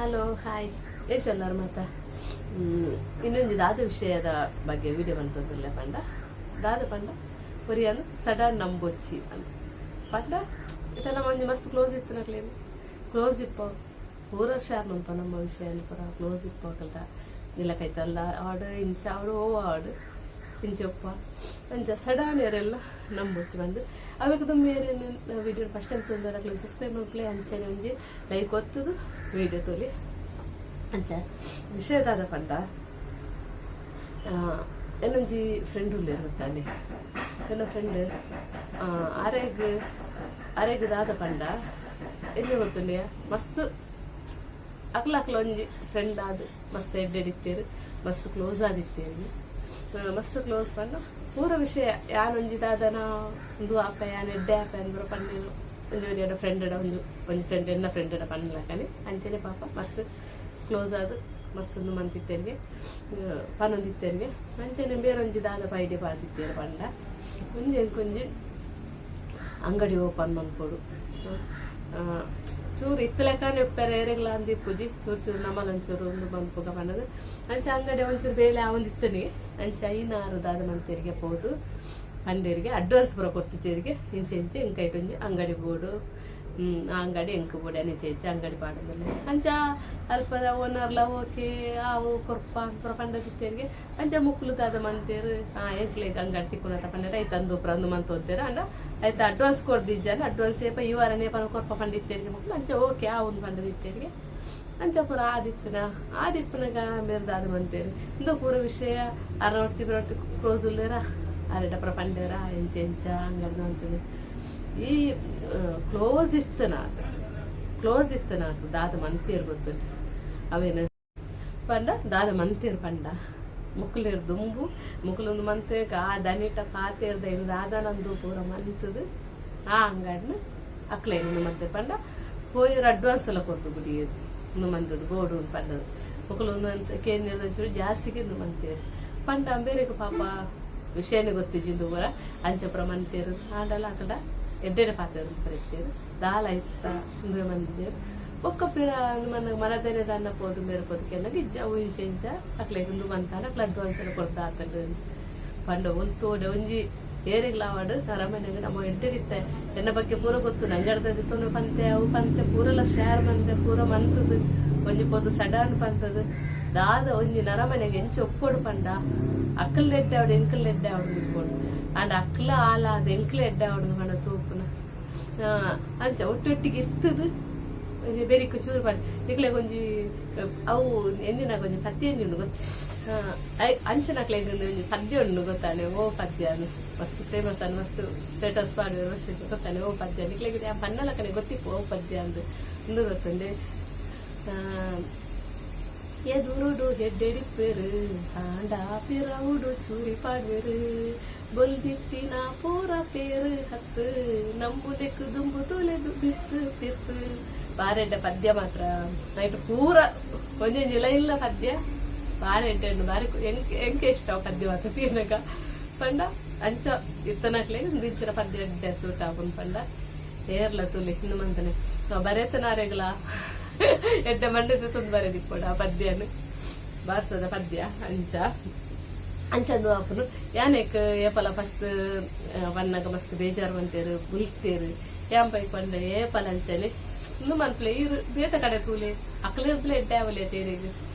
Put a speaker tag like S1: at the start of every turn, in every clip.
S1: Hello, hi, ಎಂಚೊಲ್ಲರ್ ಮಾತ? ಇನ್ನೊಂದು ದಾದ ವಿಷಯದ ಬಗ್ಗೆ ವಿಡಿಯೋ ಮಂತೊಂದುಲ್ಲೆ ಪಂಡ, ದಾದ ಪಂಡ, ಒರಿಯನ್ ಸಡನ್ ನಂಬೊಚ್ಚಿ ಪಂಡ. ಪಂಡ ಇತ್ತೆ ನಮ್ಮ ಒಂಜಿ ಮಸ್ತ್ ಕ್ಲೋಸ್ ಇತ್ತಿನಕ್ಲೇನು ಕ್ಲೋಸ್ ಇಪ್ಪ, ಪೂರ ಶೇರ್ ಮನ್ಪ ನಮ್ಮ ವಿಷಯ ಪೂರ ಕ್ಲೋಸ್ ಇಪ್ಪ. ಅಕಲ್ಟ ಇಲ್ಲ ಕೈತಲ್ಲ ಆಡು ಇಂಚ ಆಡು ಓ ಆಡು ಇಂಚ ಒಪ್ಪ. ಅಂಚ ಸಡನ್ ಏರೆಲ್ಲ ನಂಬೊಚ್ಚಿ ಬಂದು ಅವೆಕ್ ದುಂಬು ವಿಡಿಯೋ ಫಸ್ಟ್ ಟೈಮ್ ತೂಂದರ್ ಅಕ್ಲೆಗ್ ಸಬ್ಸ್ಕ್ರೈಬ್ ಮಲ್ಪುಲೆ, ಅಂಚನೆ ಒಂಜಿ ಲೈಕ್ ಒತ್ತುದು ವಿಡಿಯೋ ತೂಲಿ. ಅಂಚ ವಿಷಯ ದಾದ ಪಂಡ, ಎನ್ನೊಂಜಿ ಫ್ರೆಂಡ್ ಉಲ್ಲೆರ್ ಗೊತ್ತಾನೆ. ಎನ್ನ ಫ್ರೆಂಡ್ ಅರೆಗ್ ಅರೆಗ್ ದಾದ ಪಂಡ ಎಲ್ಲಿ ಗೊತ್ತುಂಡಿಯ, ಮಸ್ತ್ ಅಕ್ಲ ಅಕ್ಲ ಒಂಜಿ ಫ್ರೆಂಡ್ ಆದ್ ಮಸ್ತ್ ಎಡ್ಡೆಡ್ ಇತ್ತೆರ್, ಮಸ್ತ್ ಕ್ಲೋಸ್ ಆದಿತ್ತೆರ್. ಮಸ್ತ್ ಕ್ಲೋಸ್ ಪಂಡ ಪೂರ ವಿಷಯ ಯಾನೊಂಜಿ ದಾದನ ಉಂದು ಆಪೆ, ಯಾನ್ ಎಡ್ಡೆ ಆಪೆ ಅಂದ್ ಪನ್ನೇನು. ಒಂಜಿ ಒರಿಯಡ ಫ್ರೆಂಡ್ ಒಂದು ಒಂಜಿ ಫ್ರೆಂಡ್, ಎನ್ನ ಫ್ರೆಂಡ್ ಪನ್ಲಕನೆ. ಅಂಚನೆ ಪಾಪ ಮಸ್ತ್ ಕ್ಲೋಸ್ ಆದ್ ಮಸ್ತ್ ಉಂದು ಮಂತಿತ್ತೆರ್ಗೆ, ಪನೊಂದಿತ್ತೆರ್ಗೆ. ಅಂಚನೆ ಬೇರೊಂಜಿ ದಾದ ಐಡಿಯಾ ಪಾಡ್ದಿತ್ತೆರ್ ಪಂಡ, ಒಂಜಿ ಎಂಕೊಂಜಿ ಅಂಗಡಿ ಓಪನ್ ಮನ್ಪೊಡು. ಚೂರು ಇತ್ತಲೆಕ್ಕನೆ ಉಪ್ಪೆರೆ ಏರೆಗ್ಲ ಅಂದಿಪ್ಪುಜಿ, ಚೂರು ಚೂರು ನಮಲ ಒಂಚೂರು ಉಂದು ಮನ್ಪುಗ ಪಂಡದು. ಅಂಚ ಅಂಗಡಿ ಒಂಚೂರು ಬೇಲೆ ಆವೊಂದಿತ್ತನೆ. ಅಂಚ ಐನಾರು ದಾದ ಮಂತೆರಿಗೆ ಪೋದು ಪಂಡೇರಿಗೆ, ಅಡ್ವಾನ್ಸ್ ಪೂರ ಕೊರ್ತಿಚೇರಿಗೆ. ಇಂಚ ಇಂಚ ಎಂಕೈಟ್ ಒಂಜಿ ಅಂಗಡಿ ಬೋಡು, ಆ ಅಂಗಡಿ ಎಂಕ್ ಬೋಡು, ಅಂಚ ಇಂಚ ಅಂಗಡಿ ಪಾಡೊಂದುಲ್ಲೆ. ಅಂಚ ಅಲ್ಪದ ಓನರ್ಲ ಓಕೆ, ಆವು ಕೊರ್ಪ ಪೂರ ಪಂಡದಿತ್ತೆರ್ಗೆ. ಅಂಚ ಮುಕ್ಲು ದಾದ ಮಂತೇರು, ಆ ಎಂಕ್ಲೆಗ್ ಅಂಗಡಿ ತಿಕ್ಕುನತ ಪಂಡೆರ್, ಐತ ಅಂದು ಪೂರ ಅಂದು ಮಂತೊಂತೇರು. ಅಂಡ ಐತ ಅಡ್ವಾನ್ಸ್ ಕೊರ್ದಿಜ್ಜಾನ, ಅಡ್ವಾನ್ಸ್ ಏಪ ಈ ವಾರನೇ ಪನ ಕೊರ್ಪ ಪಂಡಿತ್ತೇರಿಗೆ ಮುಕ್ಲು. ಅಂಚ ಓಕೆ ಆವುಂದು ಪಂಡದಿತ್ತೇರಿಗೆ. ಅಂಚ ಪೂರ ಆದಿತ್ತಿನ ಆದಿಪ್ಪುನಗ ಮೇರ್ ದಾದ ಮಂತೇರು, ಇಂದು ಪೂರ ವಿಷಯ ಅರವತ್ತಿ ಬರೊತ್ತಿ ಕ್ಲೋಸ್ ಉಲ್ಲೇರ ಅರೆಡ ಪೂರ ಪಂಡೇರ, ಎಂಚ ಎಂಚ ಅಂಗಡಿ ಅಂತದೆ. ಈ ಕ್ಲೋಸ್ ಇತ್ತನ ಕ್ಲೋಸ್ ಇತ್ತನ ದಾದ ಮಂತೇರ್ ಗೊತ್ತು ಅವೇನ ಪಂಡ, ದಾದ ಮಂತೇರ್ ಪಂಡ, ಮುಕ್ಲೇರ್ ದುಂಬು ಮುಕ್ಲೊಂದು ಮಂತೆ ಆ ದನಿಟ ಪಾತೇರ್ದ ಇನ್ನು ದಾದನಂದು ಪೂರ ಮಂತದು ಆ ಅಂಗಡಿನ ಅಕ್ಲೇನು ಮಂತೆ ಪಂಡ, ಪೋಯಿರ್ ಅಡ್ವಾನ್ಸ್ ಎಲ್ಲ ಕೊರ್ದು ಬಿಡಿಯದು. ಉಂದು ಮಂತದ್ದು ಬೋಡು ಪಂಡದು. ಮುಕುಲು ಒಂದು ಅಂತ ಕೇಂದ್ರ ಒಂಚೂರು ಜಾಸ್ತಿಗೆ ಇಂದು ಮಂತೇರು ಪಂಡ, ಬೇರೆಗ್ ಪಾಪ ವಿಷಯನೇ ಗೊತ್ತಿಜ್ಜಿಂದು ಪೂರ. ಅಂಚ ಪೂರ ಮಂತೇರು. ಆಂಡಲ ಅಕಡ ಎಡ್ಡೆಡೆ ಪಾತೆರ್ ಬರೆತ್ತೇರು. ದಾಲ ಇತ್ತ ಇಂದು ಮಂದಿದ್ದೇರು. ಬೊಕ್ಕ ಪಿರ ಮನ ಮನದನೆ ದಾನ್ನ ಪೋದು ಮೇರೆ ಪೋದು ಕೆನ್ನಗ, ಇಜ್ಜ ಅವು ಇಂಚ ಇಂಚ ಅಕ್ಲೆಗ್ ಉಂದು ಮಂತಾನ ಅಕ್ಲೆ ಅಡ್ವಾನ್ಸ್ ಎಲ್ಲ ಕೊರ್ದು ಆತಂಡು ಪಂಡ. ಒಂದು ಒಂಜಿ ಏರೆಗ್ಲ ಆವಡ್, ಅರಮನೆಗೆ ನಮ್ಮ ಎಡ್ಡೆಡಿತ್ತೆ ಎನ್ನ ಬಗ್ಗೆ ಪೂರ ಗೊತ್ತು. ನಂಗಡ್ದ ಪಂತೆ ಅವು ಪಂತೆ ಪೂರೆಲ್ಲ ಶೇರ್ ಮಂತೆ ಪೂರ ಮಂತದು. ಒಂಜಿ ಪೊದು ಸಡನ್ ಪಂತದು ದಾದ ಒಂಜಿ ನರಮನೆಗೆ ಎಂಚ ಒಪ್ಪೊಡು ಪಂಡ, ಅಕ್ಕಲ್ ಎಡ್ಡೆ ಆವಡು, ಎಂಕಲ್ ಎಡ್ಡೆ ಆವಡು ಇಪ್ಪೊಡು. ಅಂಡ ಅಕ್ಲ ಆಲಾದ ಎಂಕ್ಲ ಎಡ್ಡೆ ಆವಡು ಪಂಡ ತೂಪುನ. ಅಂಚ ಒಟ್ಟೊಟ್ಟಿಗೆ ಇತ್ತದು. ಒಂಜಿ ಬೆರಿಕ್ ಚೂರು ಪಾಡಿ ನಿಕ್ಲೆಗ್ ಒಂಜಿ ಅವು ಎಂದಿನಾಗ ಒಂಜಿ ಪದ್ಯ ಉಂಡು ಗೊತ್ತ? ಅಂಚನಕ್ಲೆಗ್ ಒಂಜಿ ಪದ್ಯ ಉಂಡು ಗೊತ್ತಾನೆ? ಓ ಪದ್ಯ ಮಸ್ತ್ ಫೇಮಸ್ ಅನ್, ಮಸ್ತ್ ಸ್ಟೇಟಸ್ ಪಾಡುವೆರ್ ಮಸ್ತ್, ಗೊತ್ತಾನೆ ಓ ಪದ್ಯ ನಿಕ್ಲೆಗ್? ಪನ್ನಲಕನೆ ಗೊತ್ತಿಪ್ಪು ಓ ಪದ್ಯ ಅಂದ್. ಉಂದು ಗೊತ್ತುಂಡೆ? ಎದುರುಡು ಹೆಡ್ಡೆಡಿಪ್ಪೆರು ಆಂಡ ಪಿರವುಡು ಚೂರಿ ಪಾಡ್ವೆರು, ಬೊಲ್ದಿತ್ತಿನ ಪೂರ ಪೇರು ಹತ್ತು, ನಂಬುನೆಕ್ ದುಂಬು ತುಲೆದು ಬಿತ್ತು ತಿರ್ತು. ಬಾರೆಡ್ಡೆ ಪದ್ಯ ಮಾತ್ರ. ನೈಟ್ ಪೂರ ಒಂಜೊಂಜಿ ಲೈನ್ಲ ಪದ್ಯ ಬಾರಿ ಎಡ್ಡೆ ಉಂಡು. ಬಾರಿ ಎಂಕ್ ಎಂಕೆ ಇಷ್ಟ ಅವು ಪದ್ಯ ಮಾತ್ರ ತೀರ್ನಗ. ಪಂಡ ಅಂಚ ಇತ್ತನಕ್ಲೆ ಇಂದು ಇಂಚಿನ ಪದ್ಯ ಎಡ್ಡೆ ಸೂಟ್ ಆಪುಂಡು ಪಂಡ, ಏರ್ಲ ತುಲಿ ಇನ್ನು ಮಂತನೆ ಬರೆತನಾರೆಗ್ಲ ಎಡ್ಡೆ ಮಂಡೆ ತುಂದು ಬರೆದಿಪ್ಪೊಡು ಆ ಪದ್ಯನು, ಬಾರ್ಸದ ಪದ್ಯ. ಅಂಚ ಅಂಚಂದು ಆಪುನು. ಯಾನೆಕ್ ಏಪಲ ಫಸ್ಟ್ ಬನ್ನಗ ಮಸ್ತ್ ಬೇಜಾರು ಮಂತೇರು, ಬುಲ್ತೇರು. ಯಾನ್ ಪೈ ಪಂಡ, ಏಪಲ ಅಂಚನೆ ಇಂದು ಮನ್ಪುಲೆ, ಈರ್ ಬೇತೆ ಕಡೆ ತೂಲೆ, ಅಕ್ಲೆರ್ದ್ಲ ಎಡ್ಡೆ ಆವಲೆ ತೇರೆಗ್.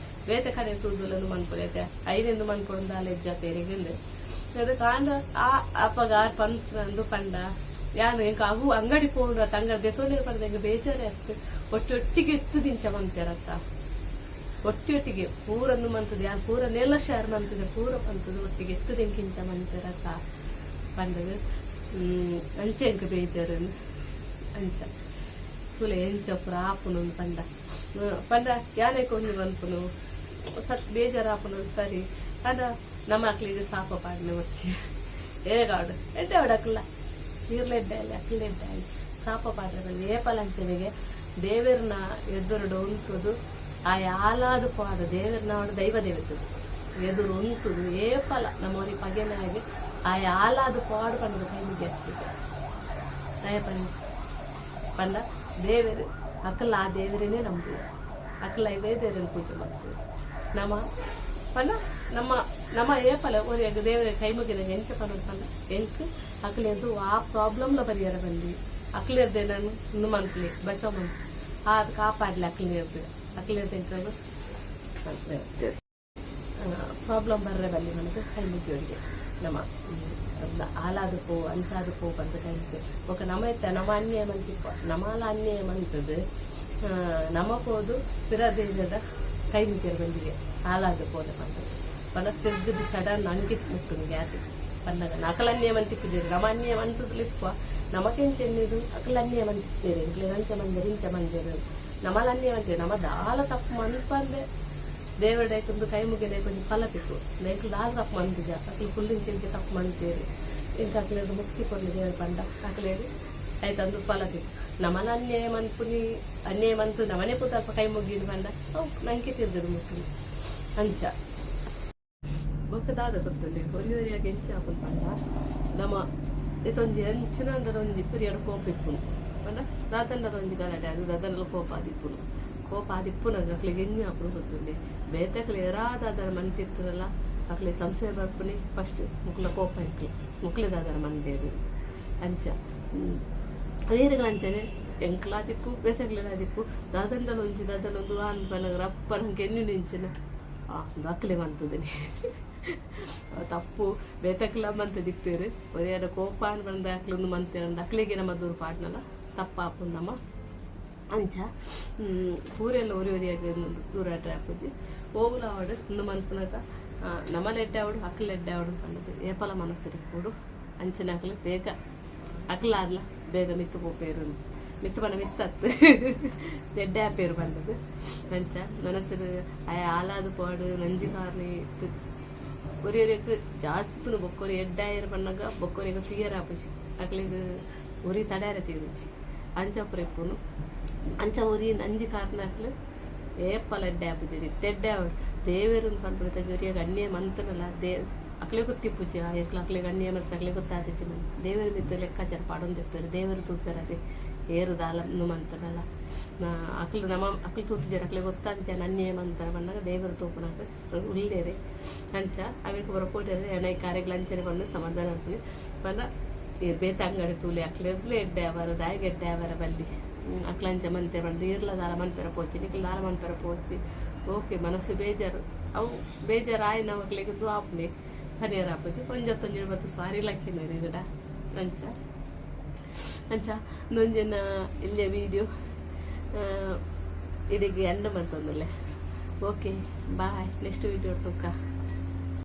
S1: ಬೇತೆ ಕಡೆ ತೂದುಲ ಮನ್ಪುಲೆ, ಐನೆಂದು ಮನ್ಪೊಡು ದಾಲ ಎಜ್ಜ ತೇರೆಗ್ ಇಂದ್. ಅದು ಕಾಂಡ ಆ ಅಪ್ಪಗ ಆರ್ ಪಂದು ಪಂಡ, ಯಾನ್ ಎಂಕ್ ಅವು ಅಂಗಡಿ ಪೋಂಡು ಅತ್ತ ಅಂಗಡಿ ದೆತೊನೆ ಪಂಡ ಎಂಕ್ ಬೇಜಾರೇ ಅತ್ತು. ಒಟ್ಟು ಒಟ್ಟಿಗೆ ಎತ್ತು ದಿಂಚ ಮಂತೇರತ್ತ, ಒಟ್ಟಿ ಒಟ್ಟಿಗೆ ಪೂರನ್ನು ಮಂತದೆ, ಯಾನ್ ಪೂರ ನೆಲ ಶೇರ್ ಮಂತದೆ, ಪೂರ ಪಂತದು ಒಟ್ಟಿಗೆ ಎತ್ತು ದೆಂಕಿಂಚ ಮಂತೇರತ್ತ ಪಂಡದು. ಅಂಚೆ ಎಂಕ್ ಬೇಜಾರು. ಅಂಚ ತೂಲೆ ಎಂಚ ಪೂರ ಆಪುನು ಪಂಡ. ಪಂಡ ಯಾನೆಕ್ ಒಂಜಿ ಮನ್ಪುನು ಸತ್ ಬೇಜಾರು ಆಪುನು ಸರಿ. ಅಂಡ ನಮ್ಮ ಅಕ್ಲಿಗೆ ಸಾಪ ಪಾಡ್ನೆ ಬೊರ್ಚಿ. ಏರೆಗಾವಡ್ ಎಡ್ಡೆ ಆವಡ್, ಅಕ್ಲ ಈರ್ಲ ಎಡ್ಡೆ ಆಯ್ಲಿ, ಅಕ್ಲ ಎಡ್ಡೆ ಆಯ್ಲಿ, ಸಾಪ ಪಾಡ್ರೆ ಬಲ್ಲಿ. ಏಪಲ ಅಂಚನೆಗೆ ದೇವೆರ್ನ ಎದುರುಡು ಉಂತುದು ಆ ಯಾಲಾದ ಪಾಡು ದೇವೆರ್ನ ದೈವ ದೇವತೆದು ಎದುರು ಉಂತುದು ಏಪಲ ನಮ್ಮವರಿ ಪಗೆನಾಗಿ ಆ ಯಾಲಾದ ಪಾಡು ಪಂಡದ ಕೈ ಮುಗಿಯಾಕ್ತಿದ್ದೆ. ದಯ ಪಂಡ ಪಂಡ ದೇವೆರು ಅಕಲ್ ಆ ದೇವರೇನೆ ನಂಬುವ. ಅಕ್ಲ ದೇವೆರೆನ್ ಪೂಜೆ ಮಲ್ಪುವೆರ್. ನಮ ಪಂಡ ನಮ್ಮ ನಮ ಏಪಲ ಒರಿಯಗ್ ದೇವೆರೆ ಕೈ ಮುಗಿನಗ ಎಂಚ ಪನೊಡು ಪಂಡ ಎಂಕ್ ಅಕ್ಲೆರ್ದ್ ವಾ ಪ್ರಾಬ್ಲಮ್ಲ ಬರಿಯರೆ ಬಲ್ಲಿ ಅಕ್ಲೆರ್ದ್ ಎನನ್ ಉಂದು ಮನ್ಪುಲೆ ಬಚಾವ್ ಮನ್ಪುಲೆ ಆದ್ ಕಾಪಾಡ್ಲೆ ಅಕ್ಲೆರ್ದ್ ಅಕ್ಲೆರ್ದ್ ಎಂಕ್ ಪ್ರಾಬ್ಲಮ್ ಬರ್ರೆ ಬಲ್ಲಿ ಪಂದ್ ಕೈ ಮುಗಿಯೊಡಿಗೆ ನಮ ಆಲಾದ್ ಪೋ ಅಂಚಾದ್ ಪೋ ಪಂದ್ ಕೈ ಮುಗಿಯೊಡು. ಬೊಕ ನಮ ಇತ್ತೆ ನಮ ಅನ್ಯಾಯ ಮಂತಿಪ್ಪ ನಮಾಲ ಅನ್ಯಾಯ ಮಂತುದು ನಮ ಪೋದು ಪಿರ ದೇವೆರ್ಡ ಕೈ ಮುಗಿಯೆರೆ ಬಲ್ಲಿಗೆ ಆಲಾದ್ ಪೋಲೆ ಪಂದ್ ಪಂಡ ತಿರ್ಗುದು ಸಡನ್ ಅಂಗಿತ್ ಮುಟ್ಟುನು ಗ್ಯಾತ್ ಪನ್ನಗ ಅಕಲ್ ಅನ್ಯಾಯ ಮಂತಿಪ್ಪುಜೆರ್ ನಮ ಅನ್ಯಾಯ ಮಂತುದುಲ ಇಪ್ಪ ನಮಕ್ ಎಂಚ ಎನ್ನಿದು ಅಕಲ್ ಅನ್ಯಾಯ ಮಂತಿತ್ತೆರ್ ಎಂಕ್ಲೆಗ್ ಅಂಚ ಮಂದೆರ್ ಇಂಚ ಮಂದೆರ್ ನಮಲ ಅನ್ಯಾಯ ಮಂತೆರ್ ನಮ ದಾಲ ತಪ್ಪು ಮನ್ಪಂದೆ ದೇವೆರ್ಡ ಐಕ್ ಕೈ ಮುಗಿಂಡ ಐಕ್ ಒಂಜಿ ಫಲ ತಿಕ್ಕು. ಎಂಕ್ಲು ದಾಲ ತಪ್ಪು ಮನ್ಪುಜ ಅಕ್ಲು ಫುಲ್ ಇಂಚ ಇಂಚ ತಪ್ಪು ಮನ್ತೆರ್ ಎಂಕ್ ಅಕ್ಲೆರ್ದ್ ಮುಕ್ತಿ ಕೊರ್ಲೆ ದೇವೆರ್ ಪಂಡ ಅಕ್ಲೆಗ್ ಐತ ಅಂದ್ ಫಲ ತಿಕ್ಕು. ನಮಲ ಅನ್ಯಾಯ ಮನ್ಪುನಿ ಅನ್ಯಾಯ ಮಂತ್ ನಮನೆ ಪೂತ ಅಲ್ಪ ಕೈ ಮುಗಿನಿ ಪಂಡ ಅವು ನಂಕೆ ತಿರ್ಗದ್ ಮುಟ್ಟುನಿ ಅಂಚ. ಬೊಕ್ಕ ದಾದ ಗೊತ್ತುಂಡೆ ಒರಿ ಒರಿಯಾಗ್ ಎಂಚ ಆಪುಂಡು ಪಂಡ ನಮ ಇತ್ತೊಂಜಿ ಎಂಚಿನಾಂಡಲ ಒಂಜಿ ಒರಿಯಡ ಕೋಪ ಇಪ್ಪುಂಡು ಪಂಡ ದಾದಂಡಲ ಒಂಜಿ ಗಲಾಟೆ ಆದ್ ದಾದಂಡಲ ಕೋಪ ಆದಿಪ್ಪುಂಡು. ಕೋಪ ಆದಿಪ್ಪುನಗ ಅಕ್ಲೆಗ್ ಎಂಚ ಆಪುಂಡು ಗೊತ್ತುಂಡೆ ಬೇತೆಕ್ಲು ಏರಾ ದಾದಾನ ಮಂತಿತ್ತುಂಡಲ ಅಕ್ಲೆಗ್ ಸಂಶಯ ಬರ್ಪುನಿ ಫಸ್ಟ್ ಮೊಕ್ಲ್ನ ಕೋಪ ಎಂಕ್ಲೆ ಮೊಕ್ಲೆ ದಾದಾನ ಮಂದೆರ್ ಅಂಚ ಏರೆಗ್ಲ ಅಂಚನೆ ಎಂಕ್ಲ ಆದಿಪ್ಪು ಬೇತೆಕ್ಲೆಲ ಆದಿಪ್ಪು ದಾದಂಡಲ ಒಂಜಿ ದಾದಂಡ ಒಂದು ಆನ್ ಪನ್ನಗ ರಪ್ಪ ನಂಕ್ ಎನ್ನುನಿ ಎಂಚಿನ ಆ ಉಂದು ಅಕ್ಲೆ ಮಂತುದಿನಿ ತಪ್ಪು ಬೇತೆಕ್ಲ ಮಂತುದಿಪ್ಪೆರ್ ಒರಿಯಡ ಕೋಪ ಆಂಡ್ ಪಂಡ ಅಕ್ಲ್ ಉಂದು ಮಂತೆರ್ಂಡ ಅಕ್ಲೆಗೆ ನಮ ದೂರು ಪಾಡ್ಂಡಲ ತಪ್ಪಾಪುಂಡು ನಮ ಅಂಚ ಪೂರೆಲ್ಲ ಒರಿ ಒರಿಯಾಗ್ ದೂರ ಆಪುಜಿ ಓವುಲ ಆವಡ್ ಉಂದು ಮನ್ಪುನಗ ನಮಲ ಎಡ್ಡೆ ಆವಡ್ ಅಕ್ಲ್ ಎಡ್ಡೆ ಆವಡ್ ಪಂಡ್ದ್ ಏಪಲ ಮನಸ್ಡ್ ಇಪ್ಪೊಡು ಅಂಚನೆ ಅಕ್ಲ್ ಬೇಗ ಅಕ್ಲಾದ್ಲ ಬೇಗ ಮಿತ್ತ್ ಪೋಪೆರ್ ಮಿತ್ತ್ ಪಂಡ ಮಿತ್ತ್ ಅತ್ತ್ ಎಡ್ಡೆ ಆಪೆರ್ ಪಂಡ್ದ್ ಅಂಚ ಮನಸ್ಡ್ ಆಯೆ ಆಲಾದ್ ಪೋವಡ್ ನಂಜಿ ಕಾರ್ನಿ ಒರಿ ಒರಿಯಗ್ ಜಾಸ್ತಿ ಇಪ್ಪುನು ಬೊಕ್ಕೊರಿ ಎಡ್ಡೆ ಆಯೆರ್ ಪನ್ನಗ ಬೊಕ್ಕೊರಿಗ್ ತೂಯೆರೆ ಆಪುಜಿ ಅಕ್ಲೆಗ್ ಒರಿ ತಡೆಯರೆ ತೀರುಜಿ ಅಂಚ ಪೂರ ಇಪ್ಪುನು ಅಂಚ ಒರಿ ನಂಜಿ ಕಾರ್ನಕ್ಲ್ ಏಪಲ ಎಡ್ಡೆ ಆಪುಜೆರ್ ಇತ್ತೆ ಎಡ್ಡೆ ಆವಡ್ ದೇವೆರ್ ಪನ್ಪುನ ಒರಿಯಗ್ ಅನ್ಯಾಯ ಮಂತ್ಂಡಲ they ಅಕ್ಲೆಗ್ ಗೊತ್ತಿಪ್ಪುಜಿ ಆ ಎಂಕ್ಲ ಅಕ್ಲೆಗ್ ಅನ್ಯಾಯ ಮಲ್ತ್ ಅಕ್ಲೆಗ್ ಗೊತ್ತಾತಿಜಿ ದೇವೆರ್ ಮಿತ್ತ್ ಲೆಕ್ಕಾಚಾರ ಪಾಡೊಂದಿಪ್ಪೆರ್ ದೇವೆರ್ ತೂಪೆರ್ ಅತೆ ಏರ್ ದಾಲ ಉಂದು ಮಂತ್ಂಡಲ ಅಕ್ಲ್ ನಮ ಅಕ್ಲ್ ತೂತುಜೆರ್ ಅಕ್ಲೆಗ್ ಗೊತ್ತಾತಿಜಿ ಯಾನ್ ಅನ್ಯಾಯ ಮಂತ ಪನ್ನಗ ದೇವೆರ್ ತೂಪುನಕ್ ಉಲ್ಲೆರ್ ಅಂಚ ಅವೆಕ್ ಪೂರ ಪೋಡ್ಯೆರೆ ಯಾನ್ ಐಕ್ ಅರೆಗ್ಲ ಅಂಚನೆ ಪಂದ್ ಸಮಾಧಾನ ಮಲ್ಪುನಿ ಪಂಡ ಈರ್ ಬೇತೆ ಅಂಗಡಿ ತೂಲೆ ಅಕ್ಲೆರ್ದ್ಲ ಎಡ್ಡೆ ಆವರ್ ದಾಯೆಗ್ ಎಡ್ಡೆ ಆವರೆ ಬಲ್ಲಿ ಅಕ್ಲ್ ಅಂಚ ಮಂತೆರ್ ಪಂದ್ ಈರ್ಲ ದಾಲ ಮನ್ಪೆರೆ ಪೋಚಿ ನಿಕ್ಲ್ ದಾಲ ಮನ್ಪೆರೆ ಪೋಚಿ ಓಕೆ ಮನಸ್ಸು ಬೇಜಾರ್ ಅವು ಬೇಜಾರ್ ಆಯಿನ ಅಕ್ಲೆಗ್ ಉಂದು ಆಪುನೆ ಪನಿಯೆರೆ ಆಪುಜಿ ಒಂಜತ್ತ್ ಒಂಜಿ ಬತ್ತ್ ಸಾರಿ ಲಕ್ಕಿನೆರ್ ಈರೆಡ ಅಂಚ ಅಂಚ ಉಂದೊಂಜಿ ಎನ್ನ ಎಲ್ಯ ವಿಡಿಯೋ ಇಡೆಗ್ ಎಂಡ್ ಮಂತೊಂದುಲ್ಲೆ ಓಕೆ ಬಾಯ್ ನೆಕ್ಸ್ಟ್ ವಿಡಿಯೋ ತೂಕ.